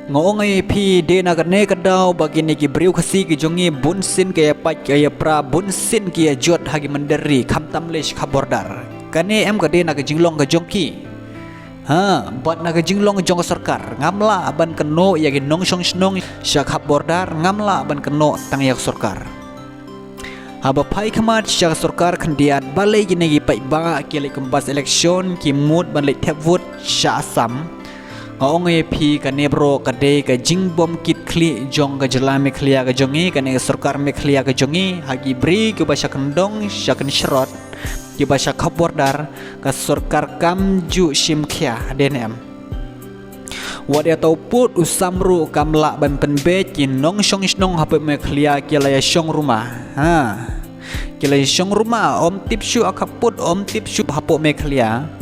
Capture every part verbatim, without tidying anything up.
Nga ong ïa phi, dei na kane ka daw ba kine ki briew Khasi ki jong ngi bunsien ki ïa pait ki ïa pra, bunsien ki ïa jot ha ki mynder ri, khamtam leh sha khap border. Kane em ka dei na ka jinglong ka jong ki. Ha, bad na ka jinglong jong ka sorkar, ngam lah ban kynnoh ïa ki nongshong shnong sha khap border, ngam lah ban kynnoh tang ïa ka sorkar. Haba phai khmat sha ka sorkar khyndiat, balei kine ki paidbah ki leit contest election, ki mut ban leit thep vote sha Assam? Nga ong ïa phi, kane baroh ka dei ka jingbym kit khlieh jong ka jylla Meghalaya ka jong ngi, kane ka sorkar Meghalaya ka jong ngi, ha ki briew kiba sha kyndong, sha kynshrot, kiba sha khap border, ka sorkar kam ju shim khia, dei ne em? Wat ïa uto u pud u sam ruh kam lah ban pynbeit, ki nongshong shnong hapoh Meghalaya ki la ïa shong ruma. Ha. Ki la ïa shong ruma, ym tip shuh ha khap pud, ym tip shuh hapoh Meghalaya.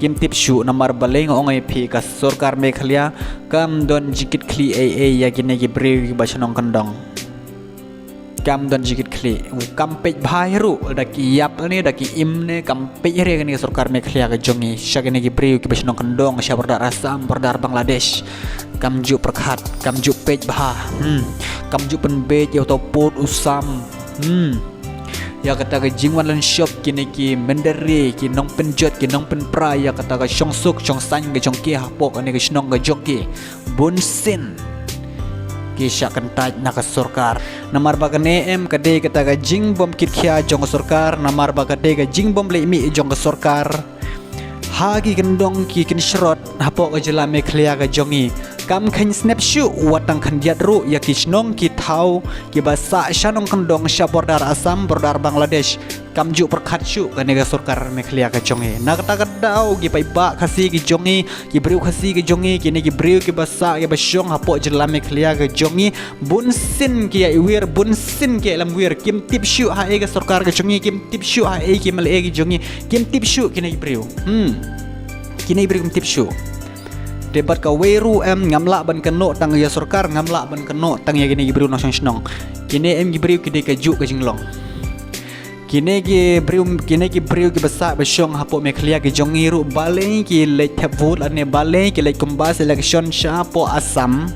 Kim tip shuh, namar balei nga ong ïa phi, ka sorkar Meghalaya kam don jingkit khlieh ei ei ïa kine ki briew kiba shnong kyndong. Kam don jingkit khlieh, kam peit bha ruh, da ki ïap ne, da ki im ne, kam peit re kane ka sorkar Meghalaya ka jong ngi sha kine ki briew kiba shnong kyndong sha border Assam, border Bangladesh. Kam ju pyrkhat, kam ju peit bha. Hmm. Kam ju pynbeit ïa uto u pud u sam. Hmm. Ïa kata ka jingwan lynshop kine ki mynder ri, ki nongpynjot, ki nongpynpra ïa kata ka shongsuk shongsaiñ ka jong ki hapoh kane ka shnong ka jong ki. Bunsien ki shah kyntait na ka sorkar. Namar ba kane em ka dei kata ka jingbym kit khia jong ka sorkar, namar ba ka dei ka jingbym leh mih jong ka sorkar ha ki kyndong ki kynshrot hapoh ka jylla Meghalaya ka jong ngi. Kam kheiñ snep shuh, wat tang khyndiat ruh ïa ki shnong ki thaw kiba sah sha nongkyndong sha border Assam, border Bangladesh. Kam ju pyrkhat shuh kane ka sorkar Meghalaya ka jong ngi. Na kata ka daw ki paidbah Khasi ki jong ngi, ki briew Khasi ki jong ngi, kine ki briew kiba sah kiba shong hapoh jylla Meghalaya ka jong ngi, bunsien ki ïa iwir, bunsien ki ïa lamwir, kim tip shuh ha ei ka sorkar ka jong ngi, kim tip shuh ha ei ki M L A ki jong ngi, kim tip shuh kine ki briew. Hmm. Kine ki briew kim tip shuh. Te bad kawei ruh em, ngam lah ban kynnoh tang ïa sorkar, ngam lah ban kynnoh tang ïa kine ki briew nongshong shnong. Kine em ki briew ki dei kajuh ka jinglong. Kine ki briew, kine ki briew kiba sah ba shong hapoh Meghalaya ki jong ngi ruh, balei ki leit thep vote lane balei ki leit contest election sha hapoh Assam?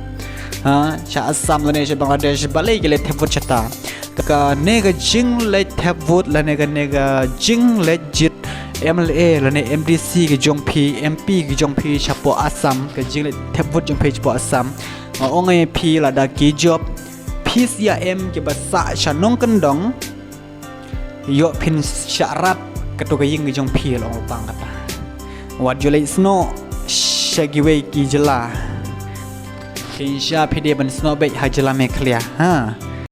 Ha, sha Assam lane sha Bangladesh, balei ki leit thep vote shata? Kane ka jingleit thep vote lane kane ka jingleit jied M L A lane M D C ki jong phi, M P ki jong phi shapoh Assam, ka jingleit thep vote jong phi shapoh Assam, nga ong ïa phi, lada ki jop, phi sha em kiba sah sha nongkyndong, ïoh phin shah rap kato ka ïing ka jong phi, long lypa kata. Wat ju leit snoh sha kiwei ki jylla. Phin shah, phi dei ban snoh beit ha jylla Meghalaya, ha.